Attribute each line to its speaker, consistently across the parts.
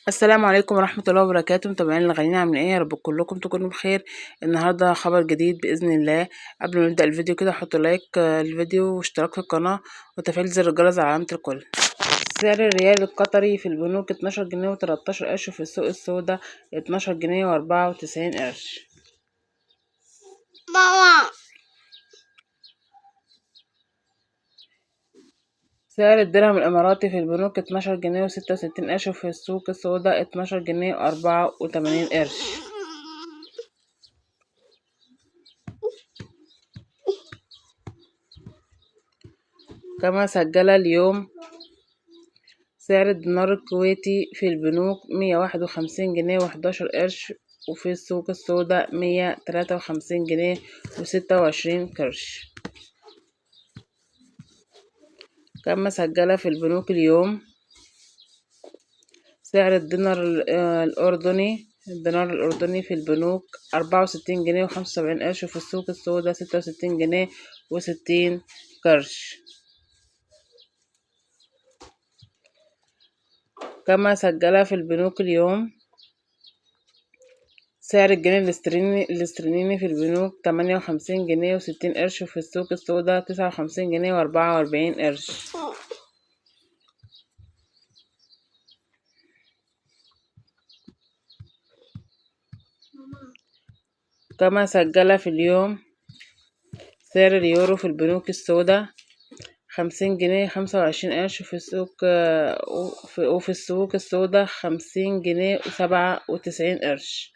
Speaker 1: السلام عليكم ورحمة الله وبركاته. متابعين الغاليين، عاملين ايه؟ يا رب كلكم تكونوا بخير. النهارده خبر جديد بإذن الله. قبل ما نبدأ الفيديو كده حطوا لايك للفيديو واشتراك في القناة وتفعيل زر الجرس على علامة الكل. سعر الريال القطري في البنوك 12 جنيه و13 قرش، وفي السوق السوداء 12 جنيه و94 قرش.
Speaker 2: ماما.
Speaker 1: سعر الدرهم الإماراتي في البنوك 12 جنيه و66 قرش، وفي السوق السوداء 12 جنيه و84 قرش. كما سجل اليوم سعر الدينار الكويتي في البنوك 151 جنيه و11 قرش، وفي السوق السوداء 153 جنيه و26 قرش. كما سجل في البنوك اليوم سعر الدينار الأردني في البنوك 64 جنيه و75 قرش، وفي السوق السوداء 66 جنيه و60 قرش. كما سجل في البنوك اليوم سعر الجنيه الاسترليني في البنوك 58 جنيه و60 قرش، وفي السوق السوداء 59 جنيه و44 قرش. كما سجل في اليوم سعر اليورو في البنوك السوداء 50 جنيه 25 قرش، وفي السوق السوداء 50 جنيه و97 قرش.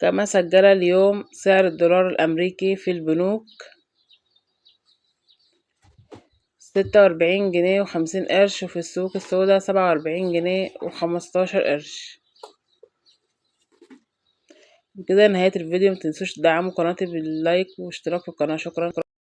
Speaker 1: كما سجل اليوم سعر الدولار الأمريكي في البنوك 46 جنيه و50 قرش، وفي السوق السوداء 47 جنيه و15 قرش. بكده نهاية الفيديو، متنسوش تدعموا قناتي باللايك واشتراك في القناة. شكرا.